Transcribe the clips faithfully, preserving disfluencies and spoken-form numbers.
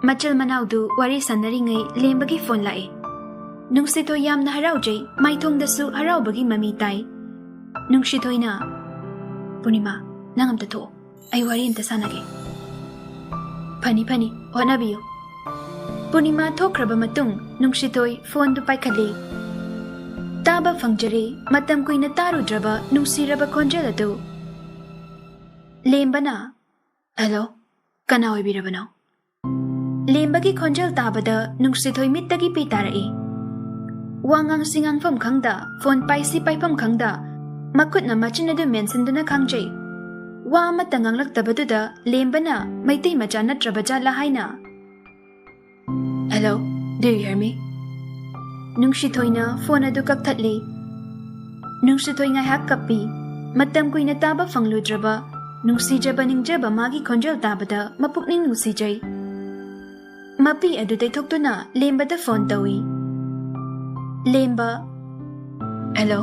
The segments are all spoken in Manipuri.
ꯃꯆꯤꯜ ꯃꯅꯥꯎꯗꯨ ꯋꯥꯔꯤ ꯁꯥꯟꯅꯔꯤꯉꯩ ꯂꯦꯝꯕꯒꯤ ꯐꯣꯟ ꯂꯥꯛꯑꯦ꯫ ꯅꯨꯡꯁꯤꯊꯣꯏ ꯌꯥꯝꯅ ꯍꯔꯥꯎꯖꯩ, ꯃꯥꯏꯊꯣꯡꯗꯁꯨ ꯍꯔꯥꯎꯕꯒꯤ ꯃꯃꯤ ꯇꯥꯏ꯫ ꯅꯨꯡꯁꯤꯊꯣꯏꯅ, "ꯄꯨꯔꯅꯤꯃꯥ, ꯅꯪ ꯑꯝꯇ ꯊꯣꯛꯑꯣ, ꯑꯩ ꯋꯥꯔꯤ ꯑꯝꯇ ꯁꯥꯟꯅꯒꯦ꯫" "ꯐꯅꯤ ꯐꯅꯤ, ꯍꯣꯠꯅꯕꯤꯌꯨ꯫" ꯄꯨꯔꯅꯤꯃꯥ ꯊꯣꯛꯈ꯭ꯔꯕ ꯃꯇꯨꯡ ꯅꯨꯡꯁꯤꯊꯣꯏ ꯐꯣꯟꯗꯨ ꯄꯥꯏꯈꯠꯂꯤ꯫ ꯇꯥꯕ ꯐꯪꯖꯔꯦ ꯃꯇꯝ ꯀꯨꯏꯅ ꯇꯥꯔꯨꯗ꯭ꯔꯕ ꯅꯨꯡꯁꯤꯔꯕ ꯈꯣꯟꯖꯦꯜ ꯑꯗꯨ꯫ ꯂꯦꯝꯕꯅ, "ꯍꯦꯜꯂꯣ, ꯀꯅꯥ ꯑꯣꯏꯕꯤꯔꯕꯅꯣ?" ꯂꯦꯝꯕꯒꯤ ꯈꯣꯟꯖꯦꯜ ꯇꯥꯕꯗ ꯅꯨꯡꯁꯤꯊꯣꯏ ꯃꯤꯠꯇꯒꯤ ꯄꯤ ꯇꯥꯔꯛꯏ꯫ ꯋꯥ ꯉꯥꯡꯁꯤ ꯉꯥꯡꯐꯝ ꯈꯪꯗ, ꯐꯣꯟ ꯄꯥꯏꯁꯤ ꯄꯥꯏꯐꯝ ꯈꯪꯗ, ꯃꯈꯨꯠꯅ ꯃꯆꯤꯟ ꯑꯗꯨ ꯃꯦꯟꯁꯤꯟꯗꯨꯅ ꯈꯥꯡꯖꯩ꯫ ꯋꯥ ꯑꯃꯠꯇ ꯉꯥꯡꯂꯛꯇꯕꯗꯨꯗ ꯂꯦꯝꯕꯅ ꯃꯩꯇꯩ ꯃꯆꯥ ꯅꯠꯇ꯭ꯔꯕ ꯖꯥꯠꯂꯥ ꯍꯥꯏꯅ, "Hello, do you hear me?" ꯅꯨꯡꯁꯤꯊꯣꯏꯅ ꯐꯣꯟ ꯑꯗꯨ ꯀꯛꯊꯠꯂꯤ꯫ ꯅꯨꯡꯁꯤꯊꯣꯏ ꯉꯥꯏꯍꯥꯛ ꯀꯞꯄꯤ꯫ ꯃꯇꯝ ꯀꯨꯏꯅ ꯇꯥꯕ ꯐꯪꯂꯨꯗ꯭ꯔꯕ ꯅꯨꯡꯁꯤꯖꯕ ꯅꯤꯡꯖꯕ ꯃꯥꯒꯤ ꯈꯣꯟꯖꯦꯜ ꯇꯥꯕꯗ ꯃꯄꯨꯛꯅꯤꯡ ꯅꯨꯡꯁꯤꯖꯩ꯫ ꯃꯄꯤ ꯑꯗꯨ ꯇꯩꯊꯣꯛꯇꯨꯅ ꯂꯦꯝꯕꯗ ꯐꯣꯟ ꯇꯧꯏ꯫ ꯂꯦꯝꯕ, "Hello?"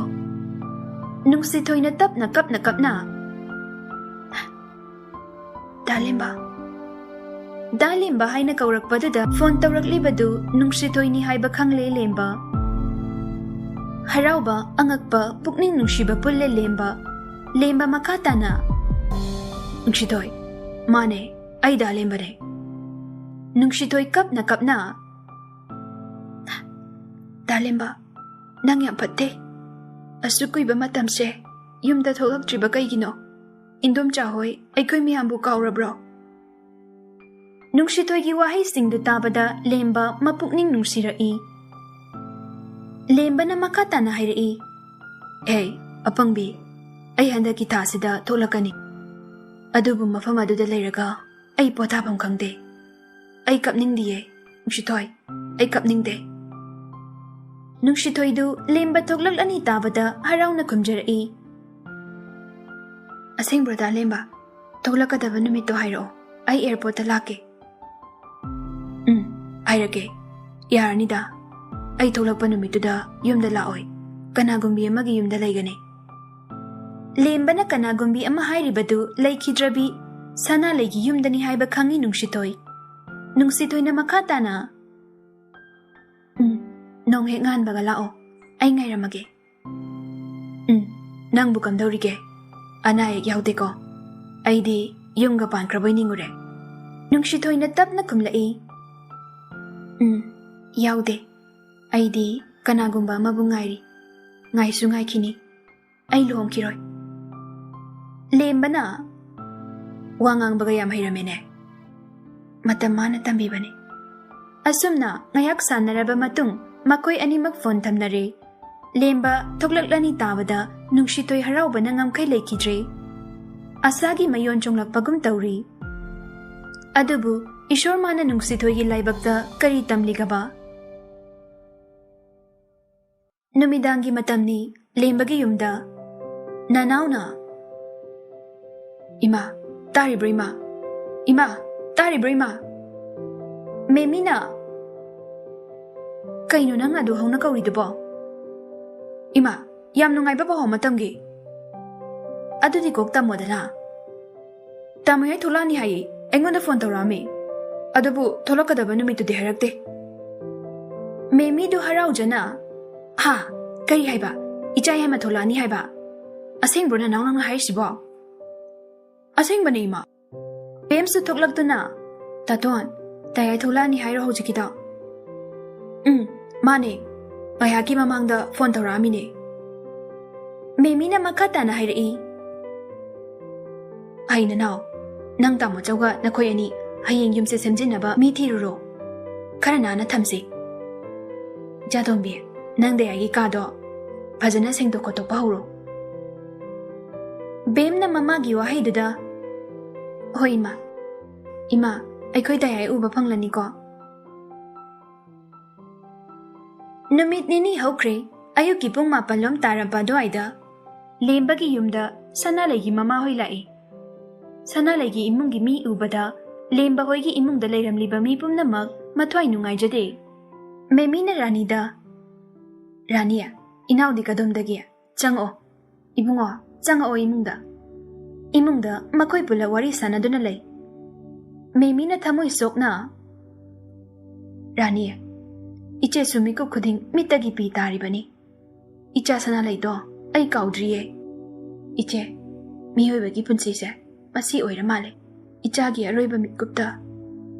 ꯅꯨꯡꯁꯤꯊꯣꯏꯅ ꯇꯞꯅ ꯀꯞꯅ ꯀꯞꯅ, "ꯗꯥ ꯂꯦꯝꯕ, ꯗꯥ ꯂꯦꯝꯕ" ꯍꯥꯏꯅ ꯀꯧꯔꯛꯄꯗꯨꯗ ꯐꯣꯟ ꯇꯧꯔꯛꯂꯤꯕꯗꯨ ꯅꯨꯡꯁꯤꯊꯣꯏꯅꯤ ꯍꯥꯏꯕ ꯈꯪꯂꯦ ꯂꯦꯝꯕ꯫ ꯍꯔꯥꯎꯕ, ꯑꯉꯛꯄ, ꯄꯨꯛꯅꯤꯡ ꯅꯨꯡꯁꯤꯕ ꯄꯨꯜꯂꯦ ꯂꯦꯝꯕ꯫ ꯂꯦꯝꯕ ꯃꯈꯥ ꯇꯥꯅ, "ꯅꯨꯡꯁꯤꯊꯣꯏ, ꯃꯥꯅꯦ, ꯑꯩ ꯗꯥ ꯂꯦꯝꯕꯅꯦ꯫" ꯅꯨꯡꯁꯤꯊꯣꯏ ꯀꯞꯅ ꯀꯞꯅ, "ꯗꯥ ꯂꯦꯝꯕ, ꯅꯪ ꯌꯥꯝ ꯐꯠꯇꯦ꯫ ꯑꯁꯨꯛ ꯀꯨꯏꯕ ꯃꯇꯝꯁꯦ ꯌꯨꯝꯗ ꯊꯣꯛꯂꯛꯇ꯭ꯔꯤꯕ ꯀꯩꯒꯤꯅꯣ? ꯏꯟꯗꯣꯝꯆꯥ ꯍꯣꯏ ꯑꯩꯈꯣꯏ ꯃꯌꯥꯝꯕꯨ ꯀꯥꯎꯔꯕ꯭ꯔꯣ?" ꯅꯨꯡꯁꯤꯊꯣꯏꯒꯤ ꯋꯥꯍꯩꯁꯤꯡꯗꯨ ꯇꯥꯕꯗ ꯂꯦꯝꯕ ꯃꯄꯨꯛꯅꯤꯡ ꯅꯨꯡꯁꯤꯔꯛꯏ꯫ ꯂꯦꯝꯕꯅ ꯃꯈꯥ ꯇꯥꯅ ꯍꯥꯏꯔꯛꯏ, "ꯍꯦ, ꯑꯄꯪꯕꯤ, ꯑꯩ ꯍꯟꯗꯛꯀꯤ ꯊꯥꯁꯤꯗ ꯊꯣꯛꯂꯛꯀꯅꯤ꯫ ꯑꯗꯨꯕꯨ ꯃꯐꯝ ꯑꯗꯨꯗ ꯂꯩꯔꯒ ꯑꯩ ꯄꯣꯊꯥꯐꯝ ꯈꯪꯗꯦ꯫ ꯑꯩ ꯀꯞꯅꯤꯡꯗꯤꯌꯦ, ꯅꯨꯡꯁꯤꯊꯣꯏ, ꯑꯩ ꯀꯞꯅꯤꯡꯗꯦ꯫" ꯅꯨꯡꯁꯤꯊꯣꯏꯗꯨ ꯂꯦꯝꯕ ꯊꯣꯛꯂꯛꯂꯅꯤ ꯇꯥꯕꯗ ꯍꯔꯥꯎꯅ ꯈꯨꯝꯖꯔꯛꯏ, "ꯑꯁꯦꯡꯕ꯭ꯔꯣ ꯗꯥ ꯂꯦꯝꯕ? ꯊꯣꯛꯂꯛꯀꯗꯕ ꯅꯨꯃꯤꯠꯇꯣ ꯍꯥꯏꯔꯛꯑꯣ, ꯑꯩ ꯑꯦꯌꯔꯄꯣꯔꯠꯇ ꯂꯥꯛꯀꯦ꯫" "ꯎꯝ, ꯍꯥꯏꯔꯛꯀꯦ꯫ ꯌꯥꯔꯅꯤꯗ, ꯑꯩ ꯊꯣꯛꯂꯛꯄ ꯅꯨꯃꯤꯠꯇꯨꯗ ꯌꯨꯝꯗ ꯂꯥꯛꯑꯣꯏ, ꯀꯅꯥꯒꯨꯝꯕꯤ ꯑꯃꯒꯤ ꯌꯨꯝꯗ ꯂꯩꯒꯅꯤ꯫" ꯂꯦꯝꯕꯅ ꯀꯅꯥꯒꯨꯝꯕꯤ ꯑꯃ ꯍꯥꯏꯔꯤꯕꯗꯨ ꯂꯩꯈꯤꯗ꯭ꯔꯕꯤ ꯁꯅꯥꯂꯩꯒꯤ ꯌꯨꯝꯗꯅꯤ ꯍꯥꯏꯕ ꯈꯪꯏ ꯅꯨꯡꯁꯤꯊꯣꯏ꯫ ꯅꯨꯡꯁꯤꯊꯣꯏꯅ ꯃꯈꯥ ꯇꯥꯅ, "ꯎꯝ, ꯅꯣꯡ ꯍꯦꯛ ꯉꯥꯟꯕꯒ ꯂꯥꯛꯑꯣ, ꯑꯩ ꯉꯥꯏꯔꯝꯃꯒꯦ꯫ ꯎꯝ, ꯅꯪꯕꯨ ꯀꯝꯗꯧꯔꯤꯒꯦ? ꯑꯅꯥ ꯑꯌꯦꯛ ꯌꯥꯎꯗꯦꯀꯣ? ꯑꯩꯗꯤ ꯌꯨꯝꯒ ꯄꯥꯟꯈ꯭ꯔꯕꯣꯏ ꯅꯤꯡꯉꯨꯔꯦ꯫" ꯅꯨꯡꯁꯤꯊꯣꯏꯅ ꯇꯞꯅ ꯈꯨꯝꯂꯛꯏ, "ꯎꯝ, ꯌꯥꯎꯗꯦ꯫ ꯑꯩꯗꯤ ꯀꯅꯥꯒꯨꯝꯕ ꯑꯃꯕꯨ ꯉꯥꯏꯔꯤ꯫ ꯉꯥꯏꯁꯨ ꯉꯥꯏꯈꯤꯅꯤ꯫ ꯑꯩ ꯂꯨꯍꯣꯡꯈꯤꯔꯣꯏ꯫" ꯂꯦꯝꯕꯅ ꯋꯥ ꯉꯥꯡꯕꯒ ꯌꯥꯝ ꯍꯩꯔꯝꯃꯦꯅꯦ꯫ ꯃꯇꯝ ꯃꯥꯅ ꯇꯝꯕꯤꯕꯅꯤ꯫ ꯑꯁꯨꯝꯅ ꯉꯥꯏꯍꯥꯛ ꯁꯥꯟꯅꯔꯕ ꯃꯇꯨꯡ ꯃꯈꯣꯏ ꯑꯅꯤꯃꯛ ꯐꯣꯟ ꯊꯝꯅꯔꯦ꯫ ꯂꯦꯝꯕ ꯊꯣꯛꯂꯛꯂꯅꯤ ꯇꯥꯕꯗ ꯅꯨꯡꯁꯤꯊꯣꯏ ꯍꯔꯥꯎꯕꯅ ꯉꯝꯈꯩ ꯂꯩꯈꯤꯗ꯭ꯔꯦ꯫ ꯑꯁꯥꯒꯤ ꯃꯌꯣꯟ ꯆꯣꯡꯂꯛꯄꯒꯨꯝ ꯇꯧꯔꯤ꯫ ꯑꯗꯨꯕꯨ ꯏꯁꯣꯔ ꯃꯥꯅ ꯅꯨꯡꯁꯤꯊꯣꯏꯒꯤ ꯂꯥꯏꯕꯛꯇ ꯀꯔꯤ ꯇꯝꯂꯤꯒꯕ? ꯅꯨꯃꯤꯗꯥꯡꯒꯤ ꯃꯇꯝꯅꯤ꯫ ꯂꯦꯝꯕꯒꯤ ꯌꯨꯝꯗ ꯅꯅꯥꯎꯅ, "ꯏꯃꯥ, ꯇꯥꯔꯤꯕ꯭ꯔꯣ ꯏꯃꯥ? ꯏꯃꯥ, ꯇꯥꯔꯤꯕ꯭ꯔꯣ ꯏꯃꯥ?" ꯃꯦꯃꯤꯅ, "ꯀꯩꯅꯣ ꯅꯪ ꯑꯗꯨ ꯍꯧꯅ ꯀꯧꯔꯤꯗꯨꯕꯣ? ꯏꯃꯥ, ꯌꯥꯝ ꯅꯨꯡꯉꯥꯏꯕ ꯄꯥꯎ ꯑꯃ ꯇꯝꯒꯦ꯫" "ꯑꯗꯨꯗꯤ ꯀꯣꯛ ꯇꯝꯃꯣꯗꯅ꯫" "ꯇꯥꯃꯣ ꯌꯥꯏ ꯊꯣꯛꯂꯛꯑꯅꯤ ꯍꯥꯏꯌꯦ, ꯑꯩꯉꯣꯟꯗ ꯐꯣꯟ ꯇꯧꯔꯛꯑꯝꯃꯦ꯫ ꯑꯗꯨꯕꯨ ꯊꯣꯛꯂꯛꯀꯗꯕ ꯅꯨꯃꯤꯠꯇꯨꯗꯤ ꯍꯥꯏꯔꯛꯇꯦ꯫" ꯃꯦꯃꯤꯗꯨ ꯍꯔꯥꯎꯖꯅ, "ꯍꯥ? ꯀꯔꯤ ꯍꯥꯏꯕ? ꯏꯆꯥ ꯌꯥꯏꯃ ꯊꯣꯛꯂꯛꯑꯅꯤ ꯍꯥꯏꯕ? ꯑꯁꯦꯡꯕ꯭ꯔꯣ ꯅꯅꯥꯎ ꯅꯪꯅ ꯍꯥꯏꯔꯤꯁꯤꯕꯣ?" "ꯑꯁꯦꯡꯕꯅꯦ ꯏꯃꯥ꯫" ꯕꯦꯝꯁꯨ ꯊꯣꯛꯂꯛꯇꯨꯅ, "ꯇꯥꯇꯣꯟ, ꯇꯌꯥꯏ ꯊꯣꯛꯂꯛꯑꯅꯤ ꯍꯥꯏꯔꯣ ꯍꯧꯖꯤꯛꯀꯤꯗꯣ?" "ꯎꯝ, ꯃꯥꯅꯦ꯫ ꯉꯥꯏꯍꯥꯛꯀꯤ ꯃꯃꯥꯡꯗ ꯐꯣꯟ ꯇꯧꯔꯛꯑꯝꯃꯤꯅꯦ꯫" ꯃꯦꯃꯤꯅ ꯃꯈꯥ ꯇꯥꯅ ꯍꯥꯏꯔꯛꯏ, "ꯍꯩ ꯅꯅꯥꯎ, ꯅꯪ ꯇꯥꯃꯣꯆꯧꯒ ꯅꯈꯣꯏ ꯑꯅꯤ ꯍꯌꯦꯡ ꯌꯨꯝꯁꯦ ꯁꯦꯝꯖꯤꯟꯅꯕ ꯃꯤ ꯊꯤꯔꯨꯔꯣ꯫ ꯈꯔ ꯅꯥꯟꯅ ꯊꯝꯁꯤ꯫ ꯏꯆꯥꯇꯣꯝꯕꯤ, ꯅꯪ ꯗꯌꯥꯒꯤ ꯀꯥꯗꯣ ꯐꯖꯅ ꯁꯦꯡꯗꯣꯛ ꯈꯣꯠꯇꯣꯛꯄ ꯍꯧꯔꯣ꯫" ꯕꯦꯝꯅ ꯃꯃꯥꯒꯤ ꯋꯥꯍꯩꯗꯨꯗ, "ꯍꯣꯏ ꯏꯃꯥ꯫ ꯏꯃꯥ, ꯑꯩꯈꯣꯏ ꯗꯌꯥꯏ ꯎꯕ ꯐꯪꯂꯅꯤꯀꯣ?" ꯅꯨꯃꯤꯠ ꯅꯤꯅꯤ ꯍꯧꯈ꯭ꯔꯦ꯫ ꯑꯌꯨꯛꯀꯤ ꯄꯨꯡ ꯃꯥꯄꯜ ꯂꯣꯝ ꯇꯥꯔꯕ ꯑꯗꯨꯋꯥꯏꯗ ꯂꯦꯝꯕꯒꯤ ꯌꯨꯝꯗ ꯁꯅꯥꯂꯩꯒꯤ ꯃꯃꯥꯍꯣꯏ ꯂꯥꯛꯏ꯫ ꯁꯅꯥꯂꯩꯒꯤ ꯏꯃꯨꯡꯒꯤ ꯃꯤ ꯎꯕꯗ ꯂꯦꯝꯕ ꯍꯣꯏꯒꯤ ꯏꯃꯨꯡꯗ ꯂꯩꯔꯝꯂꯤꯕ ꯃꯤ ꯄꯨꯝꯅꯃꯛ ꯃꯊ꯭ꯋꯥꯏ ꯅꯨꯡꯉꯥꯏꯖꯗꯦ꯫ ꯃꯦꯃꯤꯅ ꯔꯥꯅꯤꯗ, "ꯔꯥꯅꯤ, ꯏꯅꯥꯎꯗꯤ ꯀꯗꯣꯝꯗꯒꯤ? ꯆꯪꯉꯛꯑꯣ꯫ ꯏꯕꯨꯡꯉꯣ, ꯆꯪꯉꯛꯑꯣ ꯏꯃꯨꯡꯗ꯫" ꯏꯃꯨꯡꯗ ꯃꯈꯣꯏ ꯄꯨꯂꯞ ꯋꯥꯔꯤ ꯁꯥꯟꯅꯗꯨꯅ ꯂꯩ꯫ ꯃꯦꯃꯤꯅ ꯊꯃꯣꯏ ꯁꯣꯛꯅ, ꯔꯥꯅꯤ, ꯏꯆꯦꯁꯨ ꯃꯤꯀꯨꯞ ꯈꯨꯗꯤꯡ ꯃꯤꯠꯇꯒꯤ ꯄꯤ ꯇꯥꯔꯤꯕꯅꯤ꯫ ꯏꯆꯥ ꯁꯅꯥꯂꯩꯗꯣ ꯑꯩ ꯀꯥꯎꯗ꯭ꯔꯤꯌꯦ꯫ ꯏꯆꯦ, ꯃꯤꯑꯣꯏꯕꯒꯤ ꯄꯨꯟꯁꯤꯁꯦ ꯃꯁꯤ ꯑꯣꯏꯔ ꯃꯥꯜꯂꯦ꯫ ꯏꯆꯥꯒꯤ ꯑꯔꯣꯏꯕ ꯃꯤꯀꯨꯞꯇ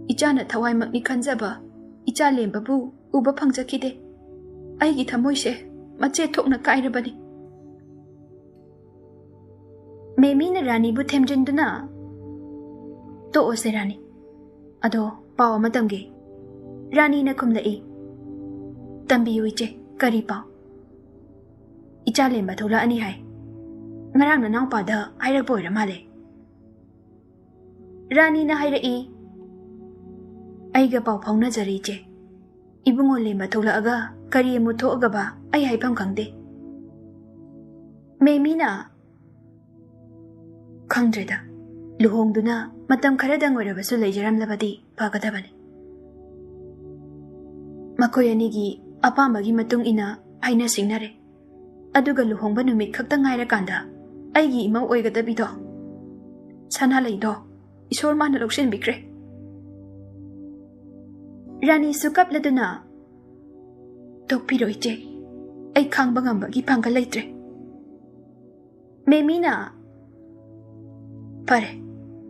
ꯏꯆꯥꯅ ꯊꯋꯥꯏꯃꯛꯅꯤ ꯈꯟꯖꯕ ꯏꯆꯥ ꯂꯦꯝꯕꯕꯨ ꯎꯕ ꯐꯪꯖꯈꯤꯗꯦ꯫ ꯑꯩꯒꯤ ꯊꯃꯣꯏꯁꯦ ꯃꯆꯦꯠ ꯊꯣꯛꯅ ꯀꯥꯏꯔꯕꯅꯤ꯫ ꯃꯦꯃꯤꯅ ꯔꯥꯅꯤꯕꯨ ꯊꯦꯝꯖꯤꯟꯗꯨꯅ, "ꯇꯣꯛꯑꯣꯁꯦ ꯔꯥꯅꯤ, ꯑꯗꯣ ꯄꯥꯎ ꯑꯃ ꯇꯝꯒꯦ꯫" ꯔꯥꯅꯤꯅ ꯈꯨꯝꯂꯛꯏ, "ꯇꯝꯕꯤꯌꯨ ꯏꯆꯦ, ꯀꯔꯤ ꯄꯥꯎ?" "ꯏꯆꯥ ꯂꯦꯝꯕ ꯊꯣꯛꯂꯛꯑꯅꯤ ꯍꯥꯏ꯫ ꯉꯔꯥꯡ ꯅꯅꯥꯎꯄꯥꯗ ꯍꯥꯏꯔꯛꯄ ꯑꯣꯏꯔ ꯃꯥꯜꯂꯦ꯫" ꯔꯥꯅꯤꯅ ꯍꯥꯏꯔꯛꯏ, "ꯑꯩꯒ ꯄꯥꯎ ꯐꯥꯎꯅꯖꯔꯦ ꯏꯆꯦ꯫ ꯏꯕꯨꯡꯉꯣ ꯂꯦꯝꯕ ꯊꯣꯛꯂꯛꯑꯒ ꯀꯔꯤ ꯑꯃꯨꯛ ꯊꯣꯛꯑꯒꯕ ꯑꯩ ꯍꯥꯏꯐꯝ ꯈꯪꯗꯦ꯫" ꯃꯦꯃꯤꯅ, "ꯈꯪꯗ꯭ꯔꯦꯗ, ꯂꯨꯍꯣꯡꯗꯨꯅ ꯃꯇꯝ ꯈꯔꯗꯪ ꯑꯣꯏꯔꯕꯁꯨ ꯂꯩꯖꯔꯝꯂꯕꯗꯤ ꯐꯒꯗꯕꯅꯤ꯫ ꯃꯈꯣꯏ ꯑꯅꯤꯒꯤ ꯑꯄꯥꯝꯕꯒꯤ ꯃꯇꯨꯡ ꯏꯟꯅ ꯍꯥꯏꯅ ꯁꯤꯡꯅꯔꯦ꯫ ꯑꯗꯨꯒ ꯂꯨꯍꯣꯡꯕ ꯅꯨꯃꯤꯠ ꯈꯛꯇ ꯉꯥꯏꯔꯀꯥꯟꯗ ꯑꯩꯒꯤ ꯏꯃꯧ ꯑꯣꯏꯒꯗꯕꯤꯗꯣ ꯁꯅꯥꯂꯩꯗꯣ ꯏꯁꯣꯔ ꯃꯥꯅ ꯂꯧꯁꯤꯟꯕꯤꯈ꯭ꯔꯦ꯫" ꯔꯥꯅꯤꯁꯨ ꯀꯞꯂꯗꯨꯅ, "ꯇꯣꯛꯄꯤꯔꯣ ꯏꯆꯦ, ꯑꯩ ꯈꯥꯡꯕ ꯉꯝꯕꯒꯤ ꯄꯥꯡꯒꯜ ꯂꯩꯇ꯭ꯔꯦ꯫" ꯃꯦꯃꯤꯅ, "ꯐꯔꯦ,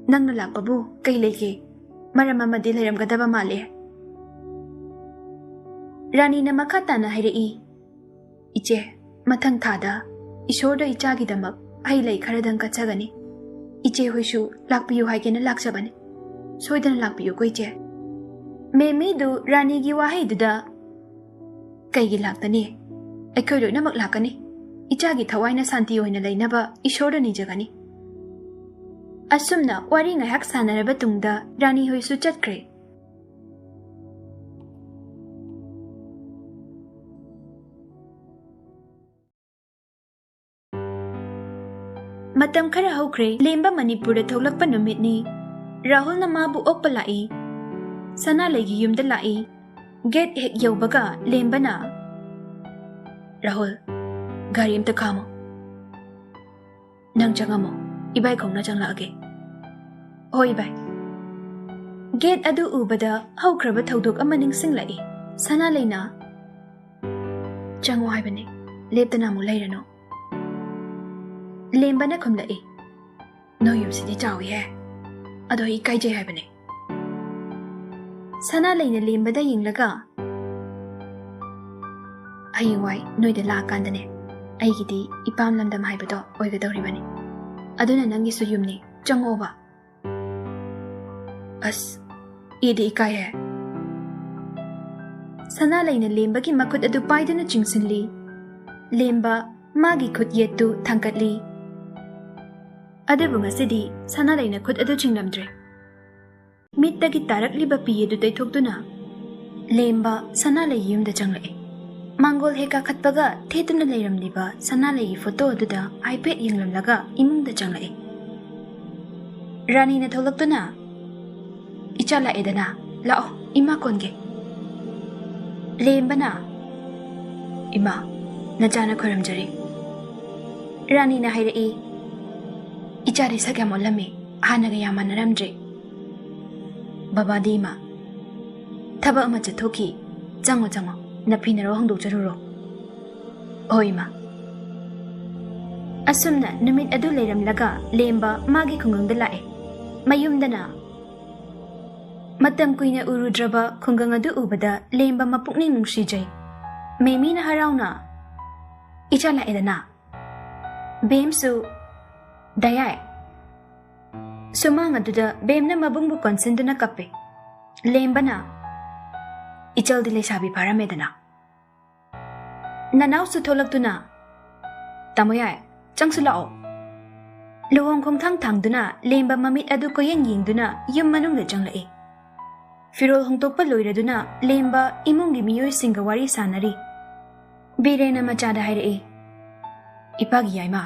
ꯅꯪꯅ ꯂꯥꯛꯄꯕꯨ ꯀꯩ ꯂꯩꯒꯦ? ꯃꯔꯝ ꯑꯃꯗꯤ ꯂꯩꯔꯝꯒꯗꯕ ꯃꯥꯜꯂꯦ꯫" ꯔꯥꯅꯤꯅ ꯃꯈꯥ ꯇꯥꯅ ꯍꯥꯏꯔꯛꯏ, "ꯏꯆꯦ, ꯃꯊꯪ ꯊꯥꯗ ꯏꯁꯣꯔꯗ ꯏꯆꯥꯒꯤꯗꯃꯛ ꯍꯩ ꯂꯩ ꯈꯔꯗꯪ ꯀꯠꯆꯒꯅꯤ꯫ ꯏꯆꯦ ꯍꯣꯏꯁꯨ ꯂꯥꯛꯄꯤꯌꯨ ꯍꯥꯏꯒꯦꯅ ꯂꯥꯛꯆꯕꯅꯤ꯫ ꯁꯣꯏꯗꯅ ꯂꯥꯛꯄꯤꯌꯨꯀꯣ ꯏꯆꯦ꯫" ꯃꯦꯃꯤꯗꯨ ꯔꯥꯅꯤꯒꯤ ꯋꯥꯍꯩꯗꯨꯗ, "ꯀꯩꯒꯤ ꯂꯥꯛꯇꯅꯤ? ꯑꯩꯈꯣꯏ ꯂꯣꯏꯅꯃꯛ ꯂꯥꯛꯀꯅꯤ꯫ ꯏꯆꯥꯒꯤ ꯊꯋꯥꯏꯅ ꯁꯥꯟꯇꯤ ꯑꯣꯏꯅ ꯂꯩꯅꯕ ꯏꯁꯣꯔꯗ ꯅꯤꯖꯒꯅꯤ꯫" ꯑꯁꯨꯝꯅ ꯋꯥꯔꯤ ꯉꯥꯏꯍꯥꯛ ꯁꯥꯟꯅꯔꯕ ꯇꯨꯡꯗ ꯔꯥꯅꯤ ꯍꯣꯏꯁꯨ ꯆꯠꯈ꯭ꯔꯦ꯫ ꯃꯇꯝ ꯈꯔ ꯍꯧꯈ꯭ꯔꯦ꯫ ꯂꯦꯝꯕ ꯃꯅꯤꯄꯨꯔꯗ ꯊꯣꯛꯂꯛꯄ ꯅꯨꯃꯤꯠꯅꯤ꯫ ꯔꯥꯍꯨꯜꯅ ꯃꯥꯕꯨ ꯑꯣꯛꯄ ꯂꯥꯛꯏ꯫ ꯁꯅꯥꯂꯩꯒꯤ ꯌꯨꯝꯗ ꯂꯥꯛꯏ꯫ ꯒꯦꯠ ꯍꯦꯛ ꯌꯧꯕꯒ ꯂꯦꯝꯕꯅ, "ꯔꯥꯍꯨꯜ, ꯒꯥꯔꯤ ꯑꯝꯇ ꯈꯥꯝꯃꯣ꯫ ꯅꯪ ꯆꯪꯉꯝꯃꯣ, ꯏꯕꯥꯏ ꯈꯣꯡꯅ ꯆꯪꯂꯛꯑꯒꯦ꯫" "ꯍꯣꯏ ꯏꯕꯥꯏ꯫" ꯒꯦꯠ ꯑꯗꯨ ꯎꯕꯗ ꯍꯧꯈ꯭ꯔꯕ ꯊꯧꯗꯣꯛ ꯑꯃ ꯅꯤꯡꯁꯤꯡꯂꯛꯏ꯫ ꯁꯅꯥꯂꯩꯅ, "ꯆꯪꯉꯣ ꯍꯥꯏꯕꯅꯦ, ꯂꯦꯞꯇꯅ ꯑꯃꯨꯛ ꯂꯩꯔꯅꯨ꯫" ꯂꯦꯝꯕꯅ ꯈꯨꯝꯂꯛꯏ, "ꯅꯣꯏ ꯌꯨꯝꯁꯤꯗꯤ ꯆꯥꯎꯏꯍꯦ, ꯑꯗꯣ ꯑꯩ ꯏꯀꯥꯏꯖꯩ ꯍꯥꯏꯕꯅꯦ꯫" ꯁꯅꯥꯂꯩꯅ ꯂꯦꯝꯕꯗ ꯌꯦꯡꯂꯒ, "ꯍꯌꯦꯡꯋꯥꯏ ꯅꯣꯏꯗ ꯂꯥꯛꯑꯀꯥꯟꯗꯅꯦ, ꯑꯩꯒꯤꯗꯤ ꯏꯄꯥꯝ ꯂꯝꯗꯝ ꯍꯥꯏꯕꯗꯣ ꯑꯣꯏꯒꯗꯧꯔꯤꯕꯅꯤ꯫ ꯑꯗꯨꯅ ꯅꯪꯒꯤꯁꯨ ꯌꯨꯝꯅꯤ, ꯆꯪꯉꯛꯑꯣꯕ꯫" "ꯑꯁ, ꯑꯩꯗꯤ ꯏꯀꯥꯏꯍꯦ꯫" ꯁꯅꯥꯂꯩꯅ ꯂꯦꯝꯕꯒꯤ ꯃꯈꯨꯠ ꯑꯗꯨ ꯄꯥꯏꯗꯨꯅ ꯆꯤꯡꯁꯤꯜꯂꯤ꯫ ꯂꯦꯝꯕ ꯃꯥꯒꯤ ꯈꯨꯠ ꯌꯦꯠꯇꯨ ꯊꯥꯡꯒꯠꯂꯤ꯫ ꯑꯗꯨꯕꯨ ꯉꯁꯤꯗꯤ ꯁꯅꯥꯂꯩꯅ ꯈꯨꯠ ꯑꯗꯨ ꯆꯤꯡꯂꯝꯗ꯭ꯔꯦ꯫ ꯃꯤꯠꯇꯒꯤ ꯇꯥꯔꯛꯂꯤꯕ ꯄꯤ ꯑꯗꯨ ꯇꯩꯊꯣꯛꯇꯨꯅ ꯂꯦꯝꯕ ꯁꯅꯥꯂꯩ ꯌꯨꯝꯗ ꯆꯪꯂꯛꯏ꯫ ꯃꯥꯡꯒꯣꯜ ꯍꯦꯛ ꯀꯥꯈꯠꯄꯒ ꯊꯦꯠꯇꯨꯅ ꯂꯩꯔꯝꯂꯤꯕ ꯁꯅꯥꯂꯩꯒꯤ ꯐꯣꯇꯣ ꯑꯗꯨꯗ ꯍꯥꯏꯐꯦꯠ ꯌꯦꯡꯂꯝꯂꯒ ꯏꯃꯨꯡꯗ ꯆꯪꯂꯛꯏ꯫ ꯔꯥꯅꯤꯅ ꯊꯣꯛꯂꯛꯇꯨꯅ, "ꯏꯆꯥ ꯂꯥꯛꯑꯦꯗꯅ, ꯂꯥꯛꯑꯣ, ꯏꯃꯥ ꯀꯣꯟꯒꯦ꯫" ꯂꯦꯝꯕꯅ, "ꯏꯃꯥ, ꯅꯆꯥꯅ ꯈꯣꯏꯔꯝꯖꯔꯤ꯫" ꯔꯥꯅꯤꯅ ꯍꯥꯏꯔꯛꯏ, "ꯏꯆꯥꯗꯤ ꯁꯛ ꯌꯥꯝ ꯑꯣꯜꯂꯝꯃꯤ, ꯍꯥꯟꯅꯒ ꯌꯥꯝ ꯃꯥꯟꯅꯔꯝꯗ꯭ꯔꯦ꯫" "ꯕꯕꯥꯗꯤ ꯏꯃꯥ ꯊꯕꯛ ꯑꯃ ꯆꯠꯊꯣꯛꯈꯤ, ꯆꯪꯉꯣ ꯆꯪꯉꯣ, ꯅꯐꯤꯅꯔꯣ ꯍꯣꯡꯗꯣꯛꯆꯔꯨꯔꯣ꯫" "ꯍꯣꯏ ꯏꯃꯥ꯫" ꯑꯁꯨꯝꯅ ꯅꯨꯃꯤꯠ ꯑꯗꯨ ꯂꯩꯔꯝꯂꯒ ꯂꯦꯝꯕ ꯃꯥꯒꯤ ꯈꯨꯡꯒꯪꯗ ꯂꯥꯛꯑꯦ꯫ ꯃꯌꯨꯝꯗꯅ ꯃꯇꯝ ꯀꯨꯏꯅ ꯎꯔꯨꯗ꯭ꯔꯕ ꯈꯨꯡꯒꯪ ꯑꯗꯨ ꯎꯕꯗ ꯂꯦꯝꯕ ꯃꯄꯨꯛꯅꯤꯡ ꯅꯨꯡꯁꯤꯖꯩ꯫ ꯃꯦꯃꯤꯅ ꯍꯔꯥꯎꯅ, "ꯏꯆꯥ ꯂꯥꯛꯑꯦꯗꯅ꯫" ꯕꯦꯝꯁꯨ, "ꯗꯥꯌꯥꯏ꯫" ꯁꯨꯃꯥꯡ ꯑꯗꯨꯗ ꯕꯦꯝꯅ ꯃꯕꯨꯡꯕꯨ ꯀꯣꯟꯁꯤꯟꯗꯨꯅ ꯀꯞꯄꯦ꯫ ꯂꯦꯝꯕꯅ, "ꯏꯆꯜꯗꯤ ꯂꯩꯁꯥꯕꯤ ꯐꯥꯔꯝꯃꯦꯗꯅ꯫" ꯅꯅꯥꯎꯁꯨ ꯊꯣꯛꯂꯛꯇꯨꯅ, "ꯇꯥꯃꯣ ꯌꯥꯏ, ꯆꯪꯁꯨ ꯂꯥꯛꯑꯣ꯫" ꯂꯨꯍꯣꯡ ꯈꯣꯡꯊꯥꯡ ꯊꯥꯡꯗꯨꯅ ꯂꯦꯝꯕ ꯃꯃꯤꯠ ꯑꯗꯨ ꯀꯣꯏꯌꯦꯡ ꯌꯦꯡꯗꯨꯅ ꯌꯨꯝ ꯃꯅꯨꯡꯗ ꯆꯪꯂꯛꯏ꯫ ꯐꯤꯔꯣꯜ ꯍꯣꯡꯗꯣꯛꯄ ꯂꯣꯏꯔꯗꯨꯅ ꯂꯦꯝꯕ ꯏꯃꯨꯡꯒꯤ ꯃꯤꯑꯣꯏꯁꯤꯡꯒ ꯋꯥꯔꯤ ꯁꯥꯟꯅꯔꯤ꯫ ꯕꯤꯔꯦꯅ ꯃꯆꯥꯗ ꯍꯥꯏꯔꯛꯏ, "ꯏꯄꯥꯒꯤ ꯌꯥꯏꯃ,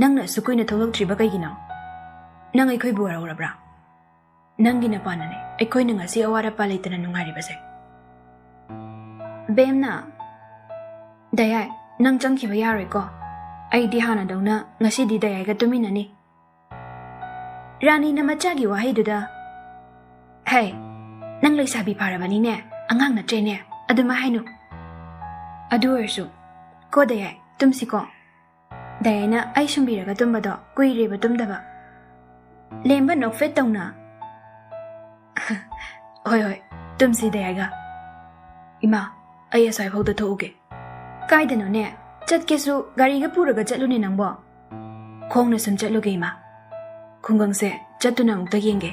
ꯅꯪꯅ ꯑꯁꯨꯛ ꯀꯨꯏꯅ ꯊꯣꯛꯂꯛꯇ꯭ꯔꯤꯕ ꯀꯩꯒꯤꯅꯣ? ꯅꯪ ꯑꯩꯈꯣꯏꯕꯨ ꯋꯥꯔꯧꯔꯕ꯭ꯔꯥ? ꯅꯪꯒꯤ ꯅꯄꯥꯅꯅꯦ ꯑꯩꯈꯣꯏꯅ ꯉꯁꯤ ꯑꯋꯥꯠ ꯑꯄꯥ ꯂꯩꯇꯅ ꯅꯨꯡꯉꯥꯏꯔꯤꯕꯁꯦ꯫" ꯕꯦꯝꯅ, "ꯗꯌꯥꯏ, ꯅꯪ ꯆꯪꯈꯤꯕ ꯌꯥꯔꯣꯏꯀꯣ꯫ ꯑꯩꯗꯤ ꯍꯥꯟꯅꯗꯧꯅ ꯉꯁꯤꯗꯤ ꯗꯌꯥꯏꯒ ꯇꯨꯃꯤꯟꯅꯅꯤ꯫" ꯔꯥꯅꯤꯅ ꯃꯆꯥꯒꯤ ꯋꯥꯍꯩꯗꯨꯗ, ꯍꯦ, ꯅꯪ ꯂꯩꯁꯥꯕꯤ ꯐꯥꯔꯕꯅꯤꯅꯦ, ꯑꯉꯥꯡ ꯅꯠꯇ꯭ꯔꯦꯅꯦ, ꯑꯗꯨꯃꯥꯏ ꯍꯥꯏꯅꯨ꯫ ꯑꯗꯨ ꯑꯣꯏꯔꯁꯨ, ꯀꯣ ꯗꯌꯥꯏ, ꯇꯨꯝꯁꯤꯀꯣ꯫ ꯗꯌꯥꯏꯅ ꯑꯩ ꯁꯨꯝꯕꯤꯔꯒ ꯇꯨꯝꯕꯗꯣ ꯀꯨꯏꯔꯦꯕ ꯇꯨꯝꯗꯕ꯫ ꯂꯦꯝꯕ ꯅꯣꯛꯐꯦꯠ ꯇꯧꯅ꯫ ꯍꯣꯏ, ꯍꯣꯏ, ꯇꯨꯝꯁꯤ ꯗꯌꯥꯏꯒ꯫ ꯏꯃꯥ, ꯑꯩ ꯑꯁ꯭ꯋꯥꯏꯐꯥꯎꯗ ꯊꯣꯛꯎꯒꯦ꯫ ꯀꯥꯏꯗꯅꯣꯅꯦ? ꯆꯠꯀꯦꯁꯨ ꯒꯥꯔꯤꯒ ꯄꯨꯔꯒ ꯆꯠꯂꯨꯅꯦ ꯅꯪꯕꯣ꯫ ꯈꯣꯡꯅ ꯁꯨꯝ ꯆꯠꯂꯨꯒꯦ ꯏꯃꯥ꯫ ꯈꯨꯡꯒꯪꯁꯦ ꯆꯠꯇꯨꯅ ꯑꯃꯨꯛꯇ ꯌꯦꯡꯒꯦ꯫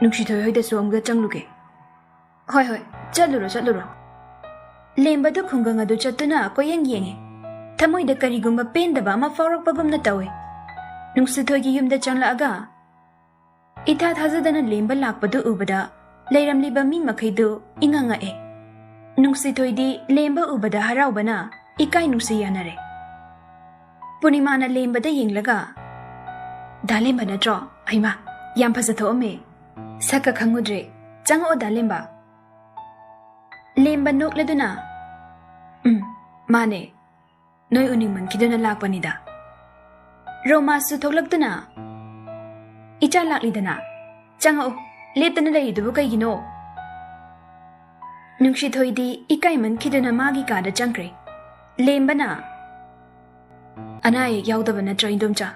ꯅꯨꯡꯁꯤꯊꯣꯏ ꯍꯣꯏꯗꯁꯨ ꯑꯃꯨꯛꯇ ꯆꯪꯂꯨꯒꯦ꯫ ꯍꯣꯏ, ꯍꯣꯏ, ꯆꯠꯂꯨꯔꯣ, ꯆꯠꯂꯨꯔꯣ꯫ ꯂꯦꯝꯕꯗꯨ ꯈꯨꯡꯒꯪ ꯑꯗꯨ ꯆꯠꯇꯨꯅ ꯀꯣꯏꯌꯦꯡ ꯌꯦꯡꯉꯤ꯫ ꯊꯃꯣꯏꯗ ꯀꯔꯤꯒꯨꯝꯕ ꯄꯦꯟꯗꯕ ꯑꯃ ꯐꯥꯎꯔꯛꯄꯒꯨꯝꯅ ꯇꯧꯏ꯫ ꯅꯨꯡꯁꯤꯊꯣꯏꯒꯤ ꯌꯨꯝꯗ ꯆꯪꯂꯛꯑꯒ ꯏꯊꯥ ꯊꯥꯖꯗꯅ ꯂꯦꯝꯕ ꯂꯥꯛꯄꯗꯨ ꯎꯕꯗ ꯂꯩꯔꯝꯂꯤꯕ ꯃꯤ ꯃꯈꯩꯗꯨ ꯏꯉꯛ ꯉꯛꯑꯦ꯫ ꯅꯨꯡꯁꯤꯊꯣꯏꯗꯤ ꯂꯦꯝꯕ ꯎꯕꯗ ꯍꯔꯥꯎꯕꯅ ꯏꯀꯥꯏ ꯅꯨꯡꯁꯤ ꯌꯥꯅꯔꯦ꯫ ꯄꯨꯔꯅꯤꯃꯥꯅ ꯂꯦꯝꯕꯗ ꯌꯦꯡꯂꯒ, "ꯗꯥ ꯂꯦꯝꯕ ꯅꯠꯇ꯭ꯔꯣ? ꯍꯩꯃꯥ, ꯌꯥꯝ ꯐꯖꯊꯣꯛꯑꯝꯃꯦ꯫ ꯁꯛꯀ ꯈꯪꯉꯨꯗ꯭ꯔꯦ꯫ ꯆꯪꯉꯛꯑꯣ ꯗꯥ ꯂꯦꯝꯕ꯫" ꯂꯦꯝꯕ ꯅꯣꯛꯂꯗꯨꯅ, "ꯎꯝ, ꯃꯥꯅꯦ꯫ ꯅꯣꯏ ꯎꯅꯤꯡꯃꯟꯈꯤꯗꯨꯅ ꯂꯥꯛꯄꯅꯤꯗ꯫" ꯔꯣꯃꯥꯁꯨ ꯊꯣꯛꯂꯛꯇꯨꯅ, "ꯏꯆꯥ ꯂꯥꯛꯂꯤꯗꯅ꯫ ꯆꯪꯉꯛꯑꯣ, ꯂꯦꯞꯇꯅ ꯂꯩꯔꯤꯗꯨꯕꯨ ꯀꯩꯒꯤꯅꯣ?" ꯅꯨꯡꯁꯤꯊꯣꯏꯗꯤ ꯏꯀꯥꯏꯃꯟꯈꯤꯗꯨꯅ ꯃꯥꯒꯤ ꯀꯥꯗ ꯆꯪꯈ꯭ꯔꯦ꯫ ꯂꯦꯝꯕꯅ, "ꯑꯅꯥ ꯑꯌꯦꯛ ꯌꯥꯎꯗꯕ ꯅꯠꯇ꯭ꯔꯣ, ꯏꯟꯗꯣꯝꯆꯥ?